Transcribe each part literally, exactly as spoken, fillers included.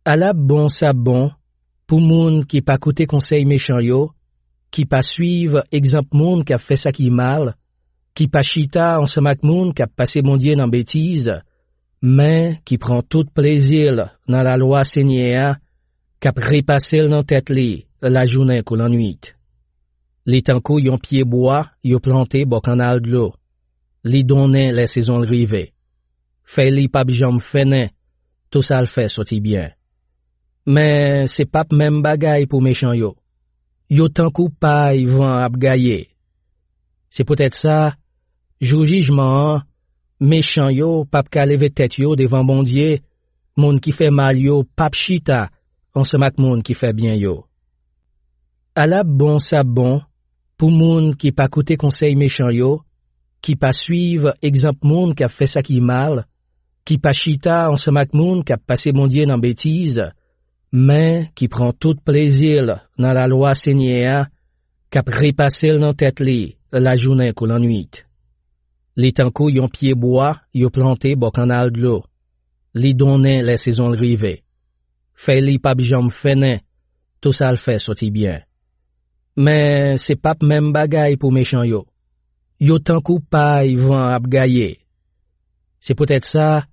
Ala bon sa bon pou moun ki pa koute konsèy mechan yo, ki pa suiv egzanp moun k ap fè sa ki mal, ki pa chita ansanm ak moun k ap pase Bondye nan betiz, men ki pran tout plezi l nan lalwa Senyè a, k ap repase l nan tèt li lajounen kou lannwit. Li tankou yon pye bwa yo plante bò kannal dlo. Li donnen lè sezon l rive. Fèy li p ap janm fennen, tou sa l fè soti byen. Men se p ap menm bagay pou mechan yo. Yo tankou pay van ap gaye. Se poutèt sa, jou jijman an, mechan yo p ap ka leve tèt yo devan Bondye, moun ki fè mal yo p ap chita ansanm ak moun ki fè byen yo. Ala bon sa bon pou moun ki pa koute konsèy mechan yo, ki pa suiv egzanp moun k ap fè sa ki mal, ki pa chita ansanm ak moun k ap pase Bondye nan betiz, men ki pran tout plezi l nan lalwa Senyè a, k ap repase l nan tèt li lajounen kou lannwit. Li tankou yon pye bwa yo plante bò kannal dlo. Li donnen lè sezon l rive. Fèy li p ap janm fennen, tou sa l fè soti byen. Men se p ap menm bagay pou mechan yo. Yo tankou pay van ap gaye. Se poutèt sa,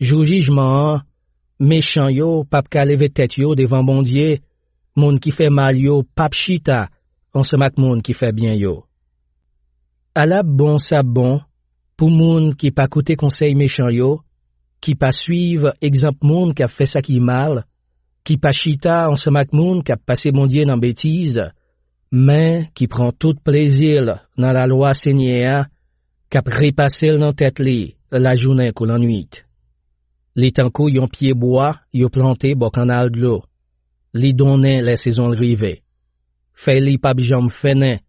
jou jijman an, mechan yo p ap ka leve tèt yo devan Bondye, moun ki fè mal yo p ap chita ansanm ak moun ki fè byen yo. Ala bon sa bon pou moun ki pa koute konsèy mechan yo, ki pa suiv egzanp moun k ap fè sa ki mal, ki pa chita ansanm ak moun k ap pase Bondye nan betiz, men ki pran tout plezi l nan lalwa Senyè a, k ap repase l nan tèt li lajounen kou lannwit. Li tankou yon pye bwa yo plante bò kannal dlo. Li donnen lè sezon l rive. Fèy li p ap janm fennen,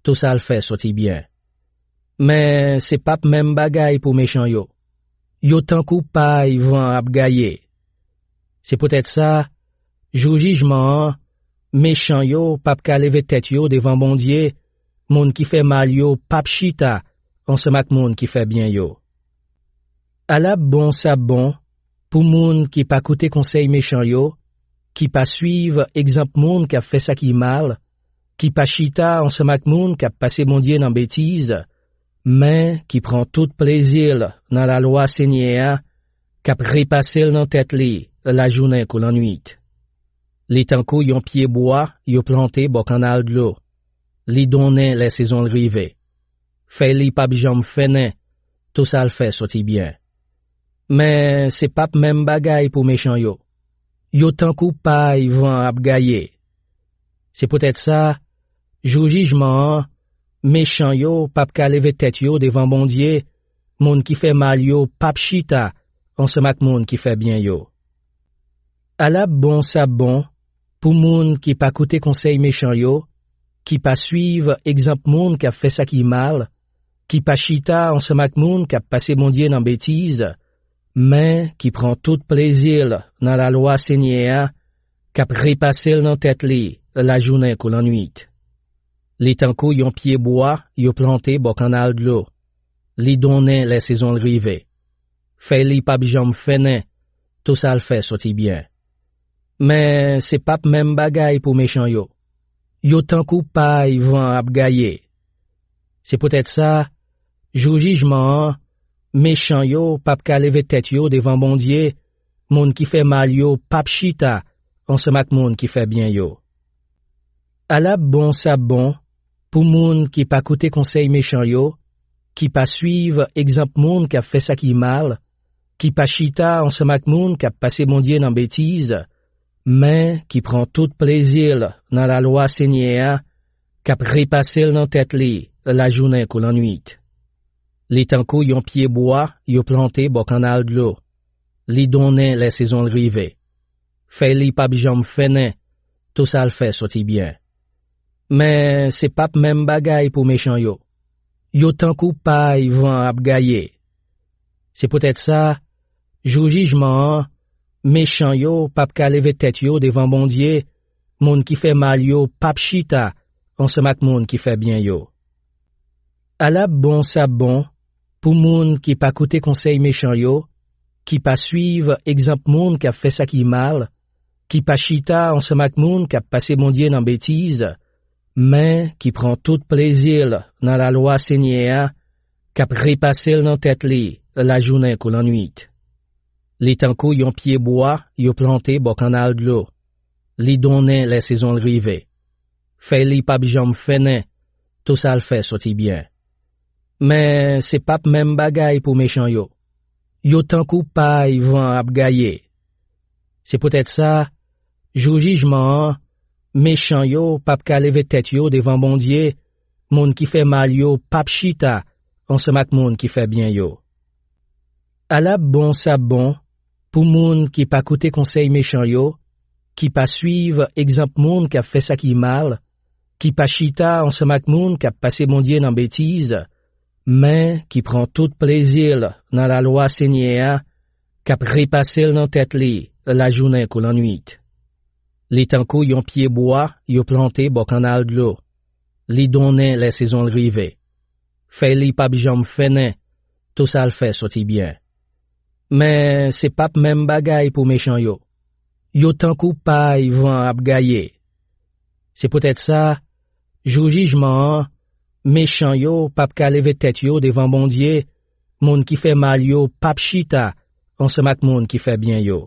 tou sa l fè soti byen. Men se p ap menm bagay pou mechan yo. Yo tankou pay van ap gaye. Se poutèt sa, jou jijman an, mechan yo p ap ka leve tèt yo devan Bondye, moun ki fè mal yo p ap chita ansanm ak moun ki fè byen yo. Ala bon sa bon pou moun ki pa koute konsèy mechan yo, ki pa suiv egzanp moun k ap fè sa ki mal, ki pa chita ansanm ak moun k ap pase Bondye nan betiz, men ki pran tout plezi l nan lalwa Senyè a, k ap repase l nan tèt li lajounen kou lannwit. Li tankou yon pye bwa yo plante bò kannal dlo. Li donnen lè sezon l rive. Fèy li p ap janm fennen, tou sa l fè soti byen. Men se p ap menm bagay pou mechan yo. Yo tankou pay van ap gaye. Se poutèt sa, jou jijman an, mechan yo p ap ka leve tèt yo devan Bondye, moun ki fè mal yo p ap chita ansanm ak moun ki fè byen yo. Ala bon sa bon pou moun ki pa koute konsèy mechan yo, ki pa suiv egzanp moun k ap fè sa ki mal, ki pa chita ansanm ak moun k ap pase Bondye nan betiz, men ki pran tout plezi l nan lalwa Senyè a, k ap repase l nan tèt li lajounen kou lannwit. Li tankou yon pye bwa yo plante bò kannal dlo. Li donnen lè sezon l rive. Fèy li p ap janm fennen, tou sa l fè soti byen. Men se p ap menm bagay pou mechan yo. Yo tankou pay van ap gaye. Se poutèt sa, jou jijman an, mechan yo p ap ka leve tèt yo devan Bondye, moun ki fè mal yo p ap chita ansanm ak moun ki fè byen yo. Ala bon sa bon pou moun ki pa koute konsèy mechan yo, ki pa suiv egzanp moun k ap fè sa ki mal, ki pa chita ansanm ak moun k ap pase Bondye nan betiz, men ki pran tout plezi l nan lalwa Senyè a, k ap repase l nan tèt li lajounen kou lannwit. Li tankou yon pye bwa yo plante bò kannal dlo. Li donnen lè sezon l rive. Fèy li p ap janm fennen, tou sa l fè soti byen. Men se p ap menm bagay pou mechan yo. Yo tankou pay van ap gaye. Se poutèt sa, jou jijman an, mechan yo p ap ka leve tèt yo devan Bondye, moun ki fè mal yo p ap chita ansanm ak moun ki fè byen yo. Ala bon sa bon pou moun ki pa koute konsèy mechan yo, ki pa suiv egzanp moun k ap fè sa ki mal, ki pa chita ansanm ak moun k ap pase Bondye nan betiz, men ki pran tout plezi l nan lalwa Senyè a, k ap repase l nan tèt li lajounen kou lannwit. Li tankou yon pye bwa yo plante bò kannal dlo. Li donnen lè sezon l rive. Fèy li p ap janm fennen, tou sa l fè soti byen. Men se p ap menm bagay pou mechan yo. Yo tankou pay van ap gaye. Se poutèt sa, jou jijman an, mechan yo p ap ka leve tèt yo devan Bondye, moun ki fè mal yo p ap chita ansanm ak moun ki fè byen yo. Ala bon sa bon pou moun ki pa koute konsèy mechan yo, ki pa suiv egzanp moun k ap fè sa ki mal, ki pa chita ansanm ak moun k ap pase Bondye nan betiz, men ki pran tout plezi l nan lalwa Senyè a, k ap repase l nan tèt li lajounen kou lannwit. Li tankou yon pye bwa yo plante bò kannal dlo. Li donnen lè sezon l rive. Fèy li p ap janm fennen, tou sa l fè soti byen. Men se p ap menm bagay pou mechan yo. Yo tankou pay van ap gaye. Se poutèt sa, jou jijman an, mechan yo p ap ka leve tèt yo devan Bondye, moun ki fè mal yo p ap chita ansanm ak moun ki fè byen yo.